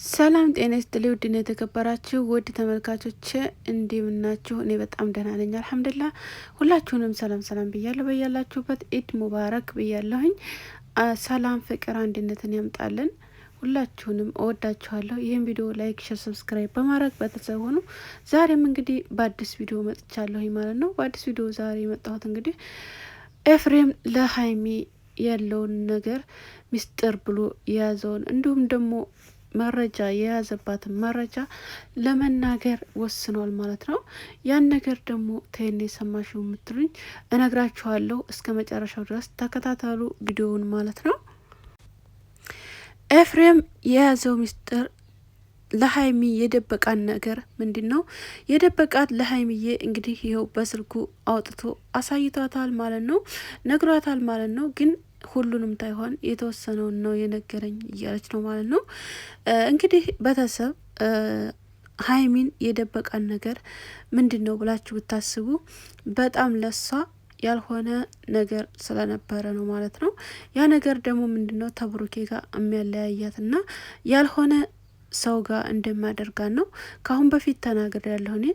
ሰላም ጤና ይስጥልኝ። ውድና የተከበራችሁ ውድ ተመልካቾች እንደምናችሁ? እኔ በጣም ደህና ነኝ አልሐምዱሊላህ። ሁላችሁንም ሰላም ሰላም ብያለሁ። በያላችሁበት ኢድ ሙባረክ ብያለሁኝ። ሰላም፣ ፍቅር፣ አንድነትን ያምጣልን። ሁላችሁንም እወዳችኋለሁ። ይህን ቪዲዮ like፣ share፣ subscribe በማድረግ ቤተሰብ ሁኑ። ዛሬም እንግዲህ በአዲስ ቪዲዮ መጥቻለሁኝ ማለት ነው። በአዲስ ቪዲዮ ዛሬ የመጣሁት እንግዲህ ኤፍሬም ለሀይሚ ያለውን ነገር ሚስጥር ብሎ የያዘውን እንዲሁም ደግሞ መረጃ የያዘባትን መረጃ ለመናገር ወስኗል ማለት ነው። ያን ነገር ደግሞ ተኔ የሰማሽው የምትሉኝ እነግራችኋለሁ። እስከ መጨረሻው ድረስ ተከታተሉ ቪዲዮውን ማለት ነው። ኤፍሬም የያዘው ሚስጥር ለሀይሚ የደበቃት ነገር ምንድን ነው? የደበቃት ለሀይሚዬ እንግዲህ ይኸው በስልኩ አውጥቶ አሳይቷታል ማለት ነው፣ ነግሯታል ማለት ነው። ግን ሁሉንም ታይሆን የተወሰነውን ነው የነገረኝ እያለች ነው ማለት ነው። እንግዲህ ቤተሰብ ሀይሚን የደበቃን ነገር ምንድን ነው ብላችሁ ብታስቡ በጣም ለሷ ያልሆነ ነገር ስለነበረ ነው ማለት ነው። ያ ነገር ደግሞ ምንድን ነው ተብሩኬ ጋር የሚያለያያትና ያልሆነ ሰው ጋር እንደማደርጋት ነው ከአሁን በፊት ተናግሬ ያለሁ እኔ።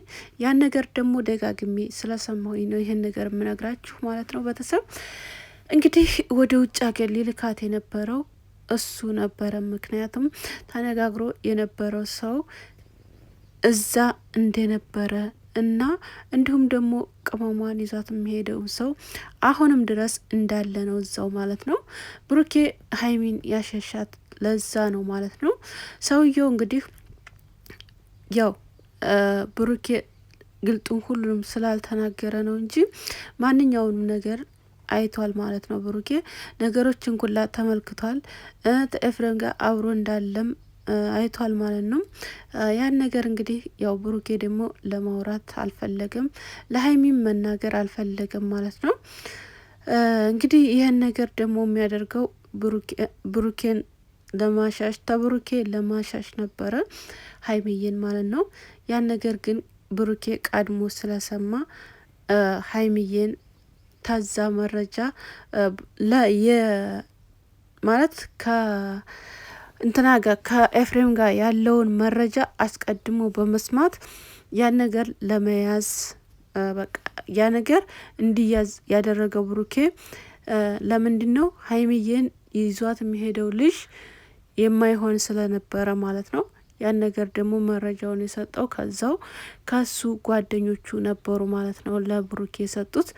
ያን ነገር ደግሞ ደጋግሜ ስለሰማሁኝ ነው ይህን ነገር የምነግራችሁ ማለት ነው ቤተሰብ እንግዲህ ወደ ውጭ ሀገር ሊልካት የነበረው እሱ ነበረ። ምክንያቱም ተነጋግሮ የነበረው ሰው እዛ እንደነበረ እና እንዲሁም ደግሞ ቅመሟን ይዟት የሚሄደው ሰው አሁንም ድረስ እንዳለ ነው እዛው ማለት ነው። ብሩኬ ሀይሚን ያሸሻት ለዛ ነው ማለት ነው። ሰውየው እንግዲህ ያው ብሩኬ ግልጡን ሁሉንም ስላልተናገረ ነው እንጂ ማንኛውንም ነገር አይቷል ማለት ነው። ብሩኬ ነገሮችን ኩላ ተመልክቷል። ከኤፍሬም ጋር አብሮ እንዳለም አይቷል ማለት ነው። ያን ነገር እንግዲህ ያው ብሩኬ ደግሞ ለማውራት አልፈለገም፣ ለሀይሚም መናገር አልፈለገም ማለት ነው። እንግዲህ ይህን ነገር ደግሞ የሚያደርገው ብሩኬን ለማሻሽ ተብሩኬ ለማሻሽ ነበረ ሀይሚዬን ማለት ነው። ያን ነገር ግን ብሩኬ ቀድሞ ስለሰማ ሀይሚዬን ታዛ መረጃ ማለት ከእንትና ጋር ከኤፍሬም ጋር ያለውን መረጃ አስቀድሞ በመስማት ያን ነገር ለመያዝ በቃ ያ ነገር እንዲያዝ ያደረገው ብሩኬ ለምንድን ነው ሀይሚዬን ይዟት የሚሄደው ልጅ የማይሆን ስለነበረ ማለት ነው። ያን ነገር ደግሞ መረጃውን የሰጠው ከዛው ከሱ ጓደኞቹ ነበሩ ማለት ነው ለብሩኬ የሰጡት።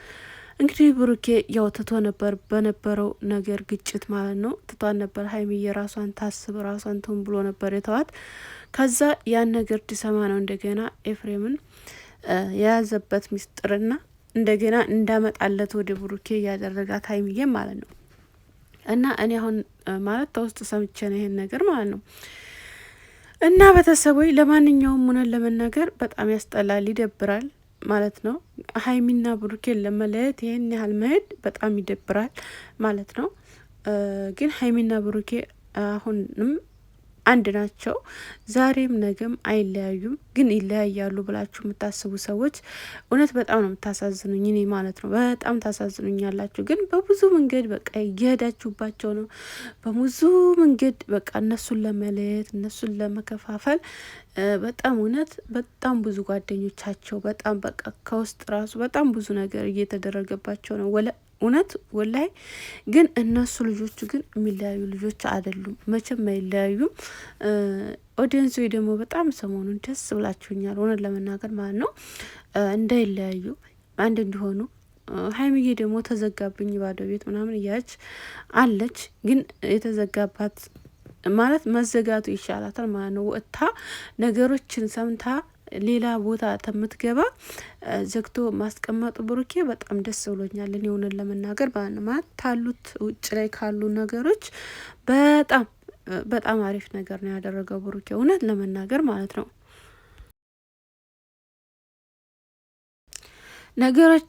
እንግዲህ ብሩኬ ያው ትቶ ነበር በነበረው ነገር ግጭት ማለት ነው። ትቷን ነበር ሀይሚዬ ራሷን ታስብ ራሷን ትሁን ብሎ ነበር የተዋት። ከዛ ያን ነገር እንዲሰማ ነው እንደገና ኤፍሬምን የያዘበት ሚስጥርና እንደገና እንዳመጣለት ወደ ብሩኬ እያደረጋት ሀይሚዬ ማለት ነው። እና እኔ አሁን ማለት ተውስጥ ሰምቼ ነው ይሄን ነገር ማለት ነው። እና ቤተሰቦች ለማንኛውም ሆነን ለመናገር በጣም ያስጠላል፣ ይደብራል ማለት ነው። ሀይሚና ብሩኬን ለመለየት ይህን ያህል መሄድ በጣም ይደብራል ማለት ነው። ግን ሀይሚና ብሩኬ አሁንም አንድ ናቸው። ዛሬም ነገም አይለያዩም። ግን ይለያያሉ ብላችሁ የምታስቡ ሰዎች እውነት በጣም ነው የምታሳዝኑኝ፣ እኔ ማለት ነው። በጣም ታሳዝኑኛላችሁ። ግን በብዙ መንገድ በቃ እየሄዳችሁባቸው ነው። በብዙ መንገድ በቃ እነሱን ለመለየት እነሱን ለመከፋፈል በጣም እውነት በጣም ብዙ ጓደኞቻቸው በጣም በቃ ከውስጥ ራሱ በጣም ብዙ ነገር እየተደረገባቸው ነው። እውነት ወላይ ግን እነሱ ልጆቹ ግን የሚለያዩ ልጆች አይደሉም፣ መቼም አይለያዩም። audience ኡ ደግሞ በጣም ሰሞኑን ደስ ብላችሁኛል፣ እውነት ለመናገር ማለት ነው። እንዳይለያዩ አንድ እንዲሆኑ ሀይሚዬ ደግሞ ተዘጋብኝ ባዶ ቤት ምናምን እያለች አለች። ግን የተዘጋባት ማለት መዘጋቱ ይሻላታል ማለት ነው። ወጥታ ነገሮችን ሰምታ ሌላ ቦታ ተምትገባ ዘግቶ ማስቀመጡ ብሩኬ በጣም ደስ ብሎኛል። እኔ እውነት ለመናገር ማለት ታሉት ውጭ ላይ ካሉ ነገሮች በጣም በጣም አሪፍ ነገር ነው ያደረገው ብሩኬ እውነት ለመናገር ማለት ነው። ነገሮች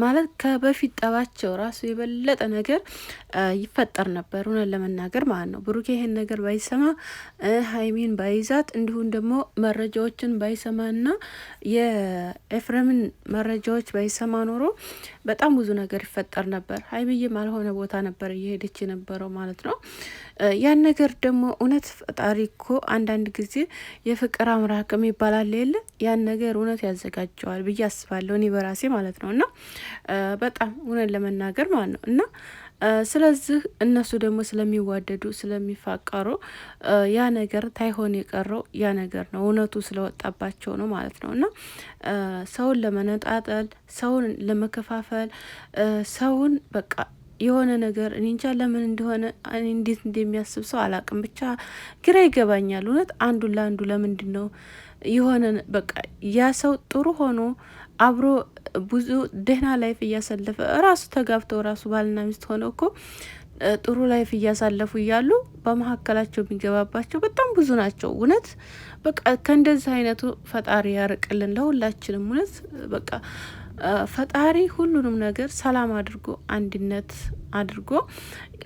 ማለት ከበፊት ጠባቸው ራሱ የበለጠ ነገር ይፈጠር ነበር፣ እውነት ለመናገር ማለት ነው። ብሩኬ ይሄን ነገር ባይሰማ ሀይሚን ባይዛት፣ እንዲሁም ደግሞ መረጃዎችን ባይሰማና የኤፍሬምን መረጃዎች ባይሰማ ኖሮ በጣም ብዙ ነገር ይፈጠር ነበር። ሀይሚዬም አልሆነ ቦታ ነበር እየሄደች የነበረው ማለት ነው። ያን ነገር ደግሞ እውነት ፈጣሪ እኮ አንዳንድ ጊዜ የፍቅር አምላክ የሚባል የለ፣ ያን ነገር እውነት ያዘጋጀዋል ብዬ አስባለሁ እኔ በራሴ ማለት ነው። እና በጣም እውነት ለመናገር ማለት ነው፣ እና ስለዚህ እነሱ ደግሞ ስለሚዋደዱ ስለሚፋቀሩ ያ ነገር ታይሆን የቀረው ያ ነገር ነው፣ እውነቱ ስለወጣባቸው ነው ማለት ነው። እና ሰውን ለመነጣጠል፣ ሰውን ለመከፋፈል፣ ሰውን በቃ የሆነ ነገር እኔ እንጃ ለምን እንደሆነ እንዴት እንደሚያስብ ሰው አላቅም። ብቻ ግራ ይገባኛል። እውነት አንዱ ለአንዱ ለምንድን ነው የሆነ በቃ ያ ሰው ጥሩ ሆኖ አብሮ ብዙ ደህና life እያሳለፈ፣ ራሱ ተጋብተው ራሱ ባልና ሚስት ሆነው እኮ ጥሩ life እያሳለፉ እያሉ በመካከላቸው የሚገባባቸው በጣም ብዙ ናቸው። እውነት በቃ ከእንደዚህ አይነቱ ፈጣሪ ያርቅልን ለሁላችንም። እውነት በቃ ፈጣሪ ሁሉንም ነገር ሰላም አድርጎ፣ አንድነት አድርጎ፣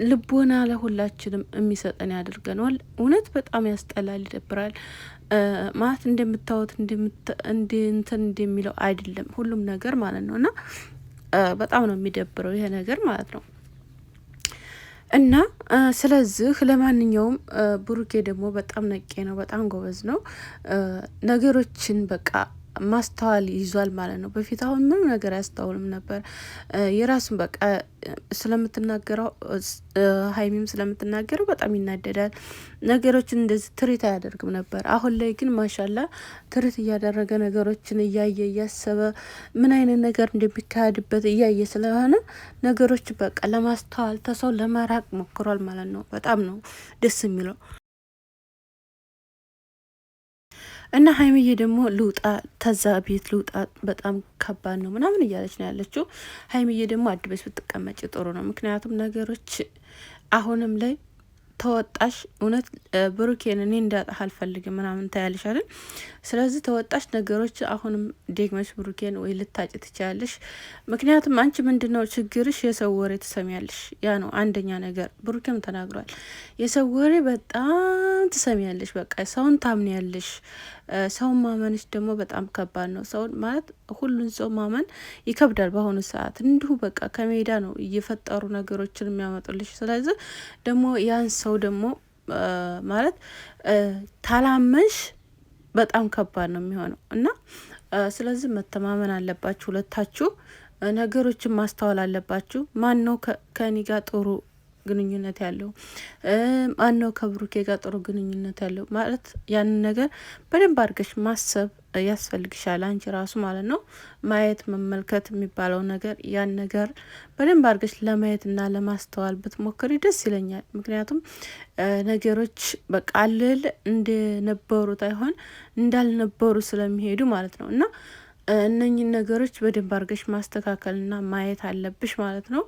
ልቦና ለሁላችንም የሚሰጠን ያድርገን። እውነት በጣም ያስጠላል፣ ይደብራል። ማለት እንደምታዩት እንትን እንደሚለው አይደለም ሁሉም ነገር ማለት ነው፣ እና በጣም ነው የሚደብረው ይሄ ነገር ማለት ነው። እና ስለዚህ ለማንኛውም ብሩኬ ደግሞ በጣም ነቄ ነው፣ በጣም ጎበዝ ነው። ነገሮችን በቃ ማስተዋል ይዟል ማለት ነው። በፊት አሁን ምንም ነገር አያስተውልም ነበር። የራሱን በቃ ስለምትናገረው፣ ሀይሚም ስለምትናገረው በጣም ይናደዳል። ነገሮችን እንደዚህ ትሪት አያደርግም ነበር። አሁን ላይ ግን ማሻላ ትሪት እያደረገ፣ ነገሮችን እያየ፣ እያሰበ፣ ምን አይነት ነገር እንደሚካሄድበት እያየ ስለሆነ ነገሮች በቃ ለማስተዋል ተሰው ለመራቅ ሞክሯል ማለት ነው። በጣም ነው ደስ የሚለው። እና ሀይሚዬ ደግሞ ልውጣ፣ ተዛ ቤት ልውጣ፣ በጣም ከባድ ነው ምናምን እያለች ነው ያለችው። ሀይሚዬ ደግሞ አድበሽ ብትቀመጭ ጥሩ ነው። ምክንያቱም ነገሮች አሁንም ላይ ተወጣሽ እውነት ብሩኬን እኔ እንዳጣህ አልፈልግም ምናምን ታያለሽ አይደል? ስለዚህ ተወጣሽ ነገሮች አሁንም ደግመሽ ብሩኬን ወይ ልታጭ ትችያለሽ። ምክንያቱም አንቺ ምንድነው ችግርሽ? የሰው ወሬ ትሰሚያለሽ። ያ ነው አንደኛ ነገር። ብሩኬም ተናግሯል። የሰው ወሬ በጣም ትሰሚያለሽ። በቃ ሰውን ታምንያለሽ። ሰውን ማመንሽ ደግሞ በጣም ከባድ ነው። ሰውን ማለት ሁሉን ሰው ማመን ይከብዳል በአሁኑ ሰዓት። እንዲሁ በቃ ከሜዳ ነው እየፈጠሩ ነገሮችን የሚያመጡልሽ። ስለዚህ ደግሞ ያን ሰው ደግሞ ማለት ታላመንሽ በጣም ከባድ ነው የሚሆነው፣ እና ስለዚህ መተማመን አለባችሁ ሁለታችሁ። ነገሮችን ማስተዋል አለባችሁ። ማን ነው ከኔ ጋር ጥሩ ግንኙነት ያለው፣ ማን ነው ከብሩኬ ጋር ጥሩ ግንኙነት ያለው ማለት ያንን ነገር በደንብ አድርገሽ ማሰብ ያስፈልግሻል። አንቺ ራሱ ማለት ነው ማየት መመልከት የሚባለው ነገር፣ ያን ነገር በደንብ አድርገሽ ለማየትና ለማስተዋል ብትሞክሪ ደስ ይለኛል። ምክንያቱም ነገሮች በቃ አልል እንደነበሩት አይሆን እንዳልነበሩ ስለሚሄዱ ማለት ነው፣ እና እነኝን ነገሮች በደንብ አድርገሽ ማስተካከልና ማየት አለብሽ ማለት ነው።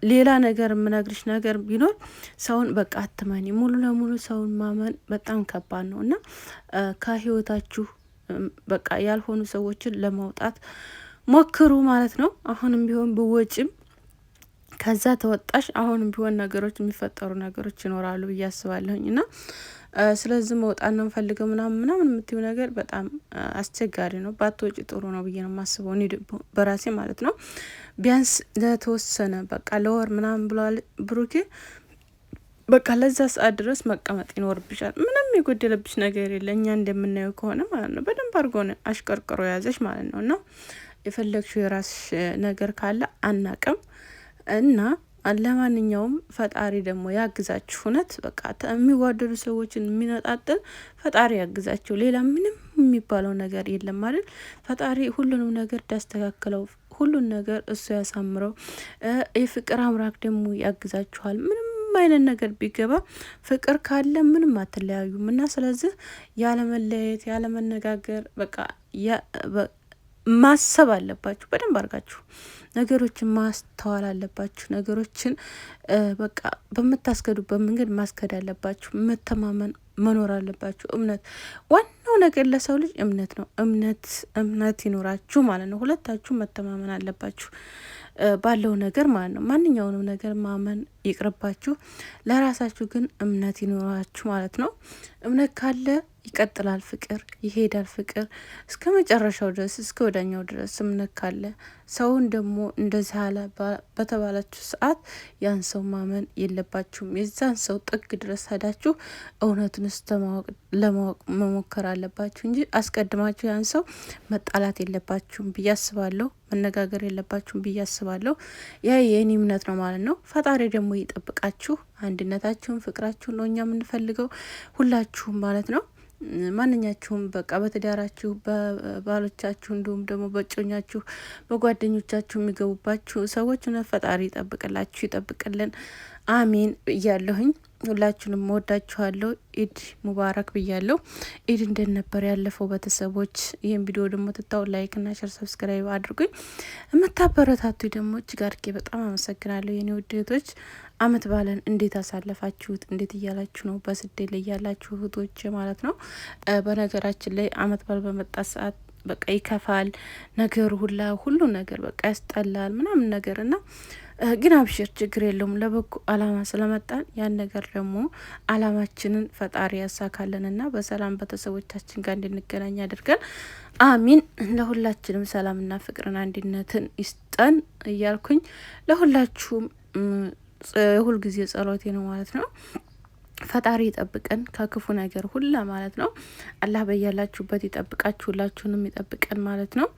ሌላ ነገር የምነግርሽ ነገር ቢኖር ሰውን በቃ አትመኒ። ሙሉ ለሙሉ ሰውን ማመን በጣም ከባድ ነው፣ እና ከህይወታችሁ በቃ ያልሆኑ ሰዎችን ለማውጣት ሞክሩ ማለት ነው። አሁንም ቢሆን ብወጭም ከዛ ተወጣሽ አሁንም ቢሆን ነገሮች የሚፈጠሩ ነገሮች ይኖራሉ ብዬ አስባለሁኝ፣ እና ስለዚህ መውጣት ነው የምፈልገው ምናምን ምናምን የምትይው ነገር በጣም አስቸጋሪ ነው። ባትወጪ ጥሩ ነው ብዬ ነው የማስበው እኔ በራሴ ማለት ነው። ቢያንስ ለተወሰነ በቃ ለወር ምናምን ብለዋል ብሩኬ። በቃ ለዛ ሰዓት ድረስ መቀመጥ ይኖርብሻል። ምንም የጎደለብሽ ነገር የለ እኛ እንደምናየው ከሆነ ማለት ነው። በደንብ አድርጎ አሽቀርቅሮ የያዘሽ ማለት ነው። እና የፈለግሽው የራስሽ ነገር ካለ አናቅም፣ እና ለማንኛውም ፈጣሪ ደግሞ ያግዛችሁ። እውነት በቃ የሚዋደዱ ሰዎችን የሚነጣጥል ፈጣሪ ያግዛችሁ። ሌላ ምንም የሚባለው ነገር የለም አይደል? ፈጣሪ ሁሉንም ነገር እንዳስተካክለው፣ ሁሉን ነገር እሱ ያሳምረው። የፍቅር አምላክ ደግሞ ያግዛችኋል። ምንም አይነት ነገር ቢገባ ፍቅር ካለ ምንም አትለያዩም፣ እና ስለዚህ ያለመለያየት ያለመነጋገር በቃ ማሰብ አለባችሁ። በደንብ አድርጋችሁ ነገሮችን ማስተዋል አለባችሁ። ነገሮችን በቃ በምታስገዱበት መንገድ ማስከድ አለባችሁ። መተማመን መኖር አለባችሁ። እምነት ዋናው ነገር ለሰው ልጅ እምነት ነው። እምነት ይኖራችሁ ማለት ነው። ሁለታችሁ መተማመን አለባችሁ ባለው ነገር ማለት ነው። ማንኛውንም ነገር ማመን ይቅርባችሁ። ለራሳችሁ ግን እምነት ይኖራችሁ ማለት ነው። እምነት ካለ ይቀጥላል ፍቅር፣ ይሄዳል ፍቅር እስከ መጨረሻው ድረስ፣ እስከ ወዳኛው ድረስ እምነት ካለ። ሰውን ደግሞ እንደዚህ አለ በተባላችሁ ሰዓት ያን ሰው ማመን የለባችሁም። የዛን ሰው ጥግ ድረስ ሄዳችሁ እውነቱን እስከማወቅ ለማወቅ መሞከር አለባችሁ እንጂ አስቀድማችሁ ያን ሰው መጣላት የለባችሁም ብዬ አስባለሁ። መነጋገር የለባችሁም ብዬ አስባለሁ። ያ የእኔ እምነት ነው ማለት ነው። ፈጣሪ ደግሞ ይጠብቃችሁ። አንድነታችሁን፣ ፍቅራችሁን ነው እኛ የምንፈልገው ሁላችሁም ማለት ነው። ማንኛችሁም በቃ በትዳራችሁ፣ በባሎቻችሁ፣ እንዲሁም ደግሞ በእጮኛችሁ፣ በጓደኞቻችሁ የሚገቡባችሁ ሰዎች እውነት ፈጣሪ ይጠብቅላችሁ፣ ይጠብቅልን። አሚን እያለሁኝ ሁላችሁንም ወዳችኋለሁ። ኢድ ሙባረክ ብያለሁ። ኢድ እንዴት ነበር ያለፈው? ቤተሰቦች ይህን ቪዲዮ ደግሞ ትታው like ና share subscribe አድርጉኝ። የምታበረታቱ ደግሞ እጅግ አድርጌ በጣም አመሰግናለሁ የኔ ውድ እህቶች። አመት ባለን እንዴት አሳለፋችሁት? እንዴት እያላችሁ ነው? በስደት ላይ ያላችሁ እህቶች ማለት ነው። በነገራችን ላይ አመት በዓል በመጣ ሰዓት በቃ ይከፋል ነገሩ ሁላ፣ ሁሉ ነገር በቃ ያስጠላል ምናምን ነገር እና ግን አብሽር ችግር የለውም። ለበጎ አላማ ስለመጣን ያን ነገር ደግሞ አላማችንን ፈጣሪ ያሳካልንና በሰላም ቤተሰቦቻችን ጋር እንድንገናኝ አድርገን አሚን። ለሁላችንም ሰላምና ፍቅርን አንድነትን ይስጠን እያልኩኝ ለሁላችሁም ሁልጊዜ ጸሎቴ ነው ማለት ነው። ፈጣሪ ይጠብቀን ከክፉ ነገር ሁላ ማለት ነው። አላህ በያላችሁበት ይጠብቃችሁ፣ ሁላችሁንም ይጠብቀን ማለት ነው።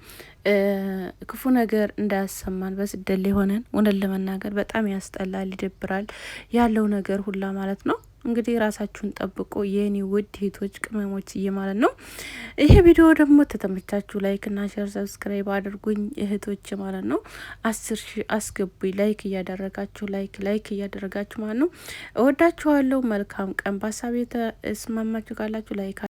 ክፉ ነገር እንዳያሰማን በስደት ላይ ሆነን እውነት ለመናገር በጣም ያስጠላል፣ ይደብራል ያለው ነገር ሁላ ማለት ነው። እንግዲህ ራሳችሁን ጠብቁ የኔ ውድ እህቶች ቅመሞችዬ ማለት ነው። ይሄ ቪዲዮ ደግሞ ተተመቻችሁ like እና share subscribe አድርጉኝ እህቶች ማለት ነው። 10,000 አስገቡኝ like እያደረጋችሁ፣ like like እያደረጋችሁ ማለት ነው። እወዳችኋለሁ። መልካም ቀን። በሀሳብ የተስማማችሁ ካላችሁ like